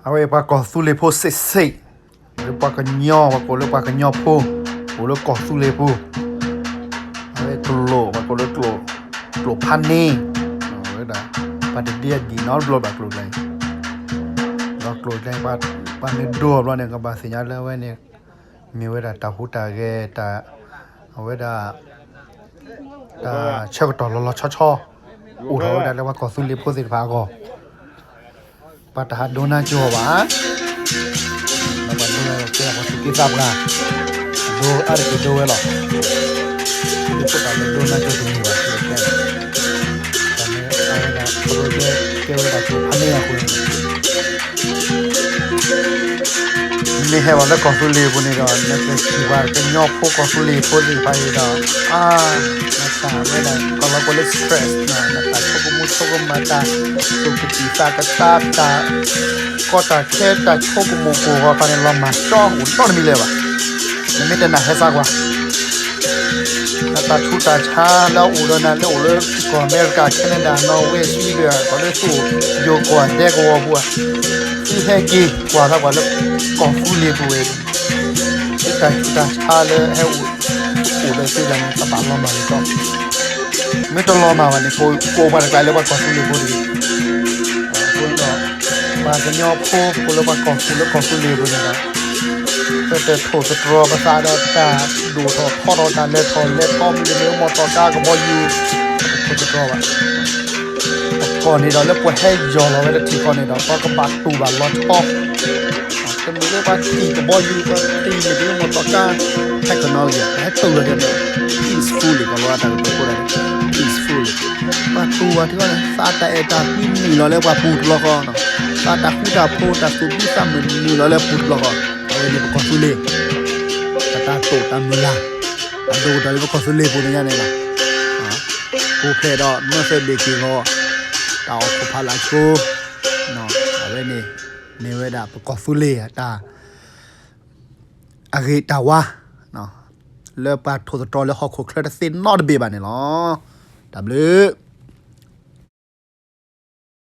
အဝဲပှၤကီၢ်သူလ့ၤဖိစ့ၣ်စ့ၣ်, လၢပှၤကညီ ပှၤကိးလၢပှၤကညီဖိ, အိၣ်လၢကီၢ်သူလ့ၤပူၤ, အဝဲကျိာ် ပှၤကိးလၢကျိာ်, ကျိာ်ဖးန့ၣ်, ဝဲဒၣ် ပှၤတဒ့အဒံၣ်နီတဘျီဘၣ်ကျိာ်ကျဲအံၤ, ဒီးကျိာ်ကျဲအံၤ ပှၤမ့ၢ်ဒိအီၤဘျီန့ၣ် ကဘၣ်သ့ၣ်ညါလၢအဝဲန့ၣ် မ့ၢ်ဝဲဒၣ်တၢ်ဟူးတၢ်ဂဲၤ တၢ် အဝဲဒၣ် တၢ်ဆၢကတီၢ်လီၤလီၤဆီဆီ အိၣ်ထီၣ်ဝဲဒၣ်လၢပှၤကီၢ်သူလ့ၤဖိသ့ၣ်တဖၣ်အဂီၢ်, ပှၤတဟးဒိနါကၠိဘၣ်, ဒီးပှၤဒိကဲပှၤသူၣ်က့သးပှၢ်, ဒိအါတက့ၢ်ဒိဝဲလီၤ, ဒ်သိးတၢ်လၢဒိနါကၠိတမ့ၢ်ဘၣ်, တၢ်မ့ၢ်အဝဲဒၣ် ကဲဝဲဒၣ်ကျိာ်ဖးန့ၣ်အဃိန့ၣ် မ့ၢ်ဟဲဘၣ်လၢကီၢ်သူလ့ၤပူၤန့ၣ်ဒီး နကထံၣ်ပှၤကညီဖိကီၢ်သူလ့ၤဖိသ့ၣ်တဖၣ်အံၤဒီး အါ နတၢ်ဝဲဒၣ် ကီၢ်လီၤပှၤလၢ stress နတၢ်ဆိကမိၣ်ဆိကမး တၢ်သူၣ်ကသံၣ်သးကသါ တၢ်ကီတၢ်ခဲ တၢ်ဆိကမိၣ်ကိၢ်ဂီၤဖးန့ၣ် လီၤမၢ်ကၠီအိၣ်နီတမံၤလၢၤဘၣ်. နမ့ၢ်တနာ်ဟဲစါကွၢ် နတၢ်ဆူးတၢ်ဆါလၢအအိၣ်ဒီးနၤလၢအိၣ်လၢ ကီၢ်အမဲရကၤ Canada Norway Sweden ကီၢ်လၢသုအိၣ်ယိၤကီၢ်ဒဲကဝီၤပူၤဧါ, သုဟဲက့ၤကွၢ်သးကွၢ်လၢ ကီၢ်သူလ့ၤပူၤဝဲ, သုတၢ်ဆူးတၢ်ဆါလၢဟဲအိၣ် အိၣ်ဒီးသုလၢန့ၣ် တဘၣ်လီၤမၢ်လၢၤကီး, မ့ၢ်တလီၤမၢ်ဘၣ်န့ၣ် ကိးပှၤတကျါလၢပှၤကီၢ်သူလ့ၤဖိတဂ့ၤ. အဃိဒီး ပှၤကညီဖိ ဖိလၢပှၤကီၢ်သူလ့ၤ ကီၢ်သူလ့ၤပူၤန့ၣ်ဒီး ပတထိၣ်သတြီၤပသးဒီးတၢ်ဒိၣ်ထီၣ်ထီထီၣ် တၢ်လဲၤထီၣ်လဲၤထီ မ့တမ့ၢ်လၢမီၢ်တီၢ်ကါကဘီယူၤ ပတထိၣ်သတြီၤဘၣ်. ပကီၢ်န့ၣ်ဒီး လၢပှၤဟဲယီၢ်လီၤဝဲလၢထံကီၢ်န့ၣ်ဒီး ပှၤကဘၣ်တူၢ်ဘၣ်လီၤဆီ တမ့ၢ်လၢပှၤထံၣ်ကဘီယူၤ ပှၤထံၣ်မ့တမ့ၢ်လၢမီၢ်တီၢ်ကါ technology ပှၤဟဲတူၢ်လီၤဒီး peacefully ကီၢ်လီၤတၢ်ကတိၤဖိဒၣ် peacefully ပှၤတူၢ်ဘၣ်ထံကီၢ်န့ၣ် သးတၢ်အဲၣ်တၢ်ကွံနုာ်လီၤလၢပှၤပူၤတဘျီဃီ, သးတၢ်ဃူတၢ်ဖိး တၢ်သူၣ်ဒူသးမုာ်နုာ်လီၤလၢပူၤတဘျီဃီ, အဝဲန့ၣ်ပကီၢ်သူလ့ၤ ပတၢ်တိာ်တၢ်မုၢ်လၢ် အဒိၣ်ကတၢၢ်လၢပကီၢ်သူလ့ၤပူၤန့ၣ်ညါန့ၣ်လီၤ. ပူၤဖျဲးဒီးမၢသၢဘ့ၣ်က့ၤဂီၤ တၢ်အိၣ်ခိးဖးလၢ်ဆိ အဝဲန့ၣ် မ့ၢ်ဝဲဒၣ်ပကီၢ်သူလ့ၤအတၢ် အဂ့ၤတၢ်ဝါ လၢပှၤထိၣ်သတြီၤလၢဟီၣ်ခိၣ်ချၢတသ့နီတဘ့ၣ်ဘၣ်န့ၣ်လီၤ. တၢ်ဘျုး